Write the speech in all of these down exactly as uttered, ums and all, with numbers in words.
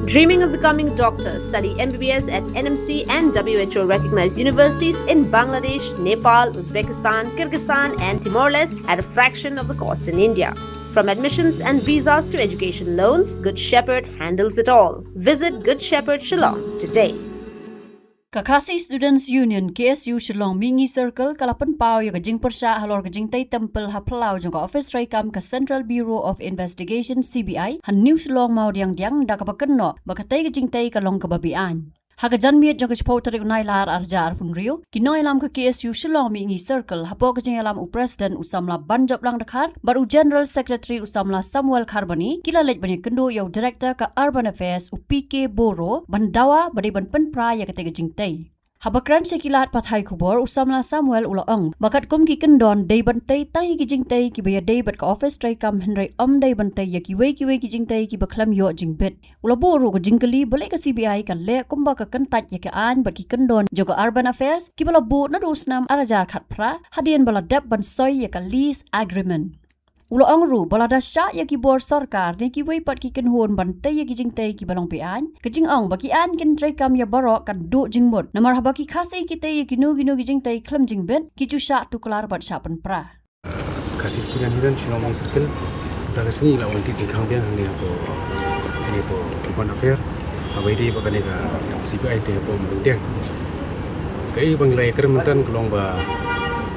Dreaming of becoming a doctor? Study M B B S at N M C and W H O recognized universities in Bangladesh, Nepal, Uzbekistan, Kyrgyzstan, and Timor Leste at a fraction of the cost in India. From admissions and visas to education loans, Good Shepherd handles it all. Visit Good Shepherd Shillong today. Ka Khasi Students Union, K S U, Shillong Mihngi Circle ka la pynpaw ïa ka jingpyrshah halor ka jingtei templ ha phyllaw jong ka office treikam ka Central Bureau of Investigation, C B I, ha New Shillong Mawdiangdiang, da kaba kynnoh ba katei ka jingtei ka long kaba beaiñ. Ha ka janmiet jong ka shiphew tarik u Nailar arhajar arphew hynriew, ki nongïalam ka K S U Shillong Mihngi Circle, hapoh ka jingïalam u President u samla Banjoplang Dkhar bad u General Secretary u samla Samuel Kharbani, ki la leit ban ïakynduh ïa u Director ka Urban Affairs u P K Boro, ban dawa ba dei ban pynpra ïa katei ka jingtei. Haba kren sha ki lad pathai khubor, u samla Samuel u la ong ba katkum ki kyndon dei ban tei tang ïa ki jingtei kiba ïadei bad ka office treikam, hynrei ym dei ban tei ïa kiwei kiwei ki jingtei kiba khlem ïoh jingbit. U la buh ruh ka jingkylli balei ka C B I ka leh kumba ka kyntait ïa ka aiñ bad ki kyndon jong ka Urban Affairs kiba la buh naduh u snem arhajar khatphra, hadien ba la dep ban soi ïa ka lease agreement. U la ong ruh ba lada shah ïa ki bor sorkar ne kiwei pat ki kynhun ban tei ïa ki jingtei kiba long beaiñ, ka jingong ba ki aiñ kin treikam ïa baroh kan duh jingmut, namar haba ki Khasi ki tei ïa kino kino ki jingtei khlem jingbit, ki ju shah tuklar bad shah pynpra. Khasi Student Union Shillong Circle, da ka sngi la wan tip jingkhang biang hangne hapoh, hangne hapoh Urban Affair. Haba ïadei bad kane ka C B I te hapoh Mawdiangdiang. Kaei ba ngi la ïakren mynta ka long ba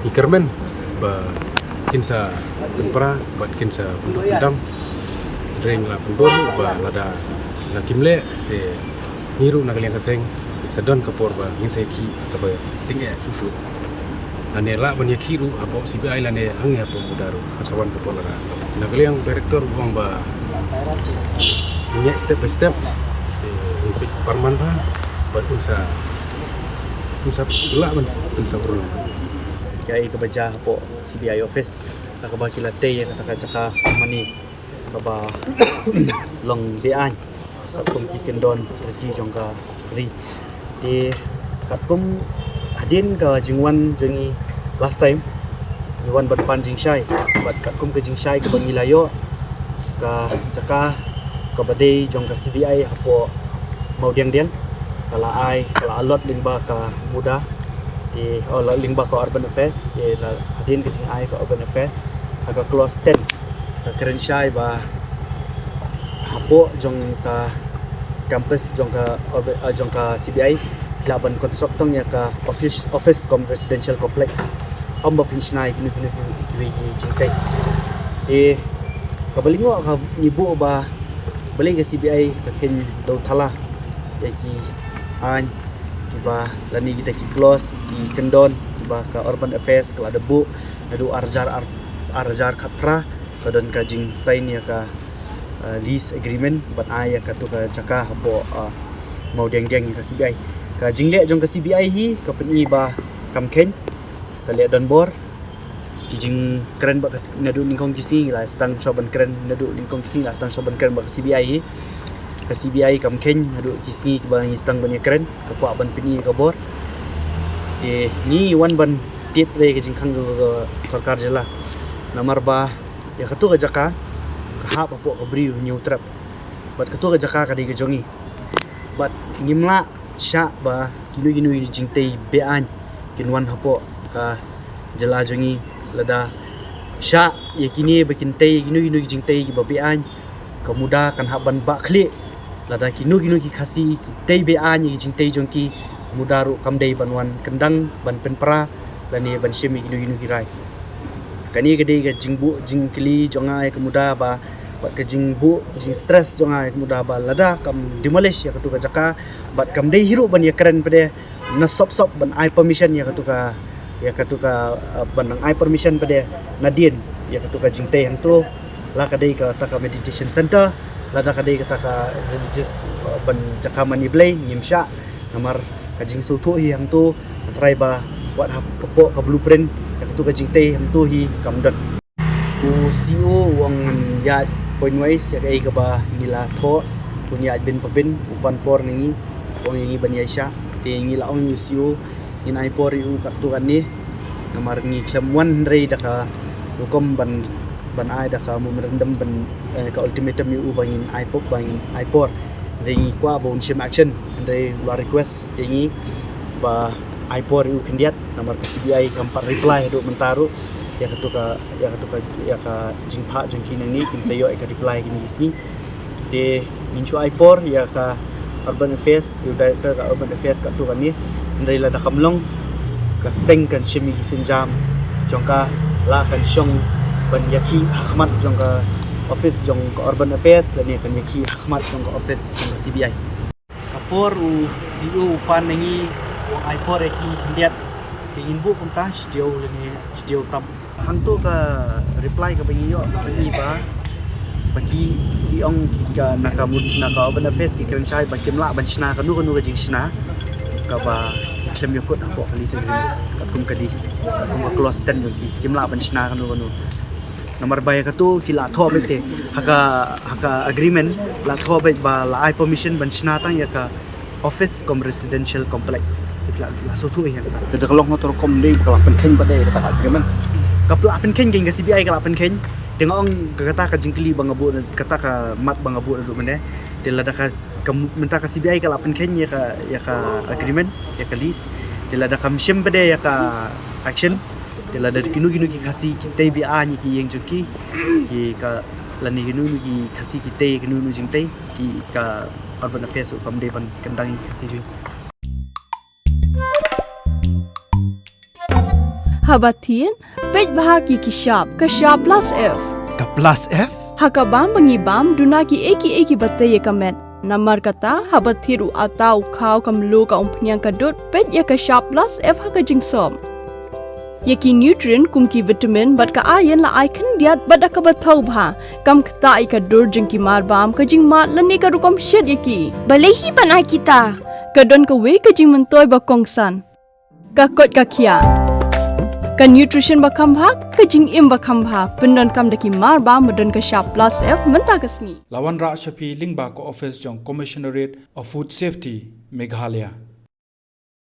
ngi kyrmen ba kin sa pynpra bad kin sa pynduh pyndam. Hynrei ngi la pynbor ba lada, lada kim leh te ngi ruh na ka liang ka seng sa don ka por ba ngin sa ïakhih kaba tyngeh shuh shuh. Lane lah ban ïakhih ruh hapoh C B I lane hangne hapoh MUDA ruh, kan sa wan ka por lada. Na ka liang u Director u ong ba ngin ïaid step by step. Te ngin peit parman bha bad un sa, un sa lah ban, un sa urlong. Kaei kaba jia hapoh C B I office, la kaba ki la tei ïa kata ka jaka mane kaba long beaiñ katkum ki kyndon riti jong ka ri. Te katkum hadien ka jingwan jong ngi last time, ngi wan ban pan jingshai, bad katkum ka jingshai kaba ngi la ïoh, ka jaka kaba dei jong ka C B I hapoh Mawdiangdiang ka la ai, ka la allot lyngba ka MUDA, te, oh, la lyngba ka Urban Affairs, te la hadien ka jingai ka Urban Affairs ha ka clause ten. Ka kren shai ba hapoh jong ka campus jong ka, eh, jong ka C B I ki lah ban construct tang ïa ka office, office cum residential complex. Ym ba pynshna ïa kino kino ki, ki, ki jingtei. Te kaba lyngngoh ka ngi buh ba balei ka C B I ka kheiñ dew thala ïa ki aiñ kiba lane kita ki clause, ki kyndon kiba ka Urban Affairs ka la da buh naduh arhajar, ar-, arhajar khatphra, ka don ka jingsign ïa ka, uh, lease agreement bad ai ïa katu ka jaka hapoh, uh, Mawdiangdiang ïa ka C B I. Ka jingleh jong ka C B I hi ka pyni ba kam kheiñ, ka leh donbor. Ki jingkren bad ka s-, naduh nyngkong ki sngi la sdang shuwa ban kren, naduh nyngkong ki sngi la sdang shuwa ban kren bad ka C B I hi. Ka C B I kam kheiñ naduh ki sngi kiba ngi sdang ban ïakren, ka kwah ban pyni ka bor. Te ngi wan ban tip re ka jingkhang ka, ka sorkar jylla. Namar ba ïa katu ka jaka ka hap hapoh ka Bri u Hynñiewtrep. Bad katu ka jaka ka dei ka jong ngi. Bad ngim lah shah ba kino kino ki jingtei beaiñ kin wan hapoh ka jylla jong ngi. Lada shah ïa kine ba kin tei kino kino ki jingtei kiba beaiñ, ka MUDA kan hap ban bah khlieh. Lada kino kino ki Khasi ki tei beaiñ ïa ki jingtei jong ki, MUDA ruh kam dei ban wan kyndang ban pynpra lane ban shim ïa kino kino ki rai. Kane ka dei ka jingbuh jingkylli jong nga ïa ka MUDA ba, bad ka jingbuh jingstress jong nga ïa ka MUDA ba lada kam demolish ïa katu ka jaka bad kam dei hi ruh ban ïakren pat de na sop sop ban ai permission ïa katu ka, ïa katu ka, uh, ban nang ai permission pat de nadien ïa katu ka jingtei hangto. La ka dei kata ka meditation center, lada ka dei kata ka religious, uh, ban jaka mane Blei, ngim shah. Namar ka jingsngewthuh hi hangto, nga tharai ba wat hapoh ka blueprint ïa katu ka jingtei hangto hi kam don. U C E O u ong ngan ïaid point wise ïa kaei kaba ngi la thoh, un ïaid bin pa bin, u pan por na ngi, u ong ïa ngi ban ïaishah. Te ngi la ong ïa u C E O ngin ai por ïa u katto katne. Namar ngi khlem wan hynrei da ka rukom ban, ban ai da ka memorandum ban, eh, ka ultimatum ïa u ba ngin ai por, ba ngin ai por. Hynrei ngi kwah ba un shim action, hynrei u la request ïa ngi ba ai por ïa u khyndiat namar ka C B I kam pat reply haduh mynta ruh ïa katu ka, ïa katu ka, ïa ka jingphah jong ki nangne, kin sa ïoh ïa ka reply kine ki sngi. Te ngin shu ai por ïa ka Urban Affairs, ïa u Director ka Urban Affairs katto katne. Hynrei lada kam long, ka seng kan shim ïa ki sienjam jong ka, la kan shong ban ïakhih ha khmat jong ka office jong ka Urban Affairs lane kan ïakhih ha khmat jong ka office jong ka C B I. Ka por u C E O u pan na ngi, u ai por ïa ki khyndiat. Te ngin buh kumta shi taïew lane shi taïew tam. Hangto ka reply kaba ngi ïoh ka ong ba, ba ki, ki ong ki ka, na ka mut, na ka Urban Affairs ki kren shai ba kim lah ban shna kano kano ka jingshna kaba ki khlem ïakut hapoh ka lease agreement, katkum ka lease, katkum ka clause ten jong ki, kim lah ban shna kano kano. Namar ba ïa kato ki la thoh beit te ha ka, ha ka agreement la thoh beit ba la ai permission ban shna tang ïa ka office cum residential complex. La, la sngewthuh ïa kata. Te da ka long ha kato rukom dei ba ka la pynkheiñ pat de ïa kata ka agreement. Ka la pynkheiñ, ka C B I ka la pynkheiñ. Te nga ong ka, kata ka jingkylli ba nga buh, kata ka mat ba nga buh naduh mynne. Te lada ka, ka mynta ka C B I ka la pynkheiñ ïa ka, ïa ka agreement, ïa ka lease. Te lada kam shim pat de ïa ka action. Te lada kino kino ki Khasi ki tei biang ïa ki ïing jong ki, ki ka, lane kino kino ki Khasi ki tei kino kino jingtei, ki ka Urban Affairs ruh kam dei ban kyndang ïa ki Khasi jong ki. Haba thied, peit bha ki, ki shap, ka shap plus F. Ka plus F? Ha ka bam ba ngi bam, duna kiei kiei kiba tei ïa ka met. Namar kata, haba thied u atta, u khaw, ka mluh, ka umphniang, ka dud, peit ïa ka shap plus F ha ka jingsop. Ïa ki nutrient kum ki vitamin bad ka iron la ai khyndiat bad da kaba thaw bha. Kam ktah ïa ka dur jong ki marbam, ka jingmad lane ka rukom shet ïa ki. Balei hi ban ai kita? Ka don kawei ka jingmyntoi ba kongsan. Ka koit ka khiah. Ka nutrition ba kham bha, ka jingim ba kham bha. Pyndonkam da ki marbam ba don ka shap plus F mynta ka sngi. La wanrah sha phi lyngba ka office jong Commissionerate of Food Safety, Meghalaya.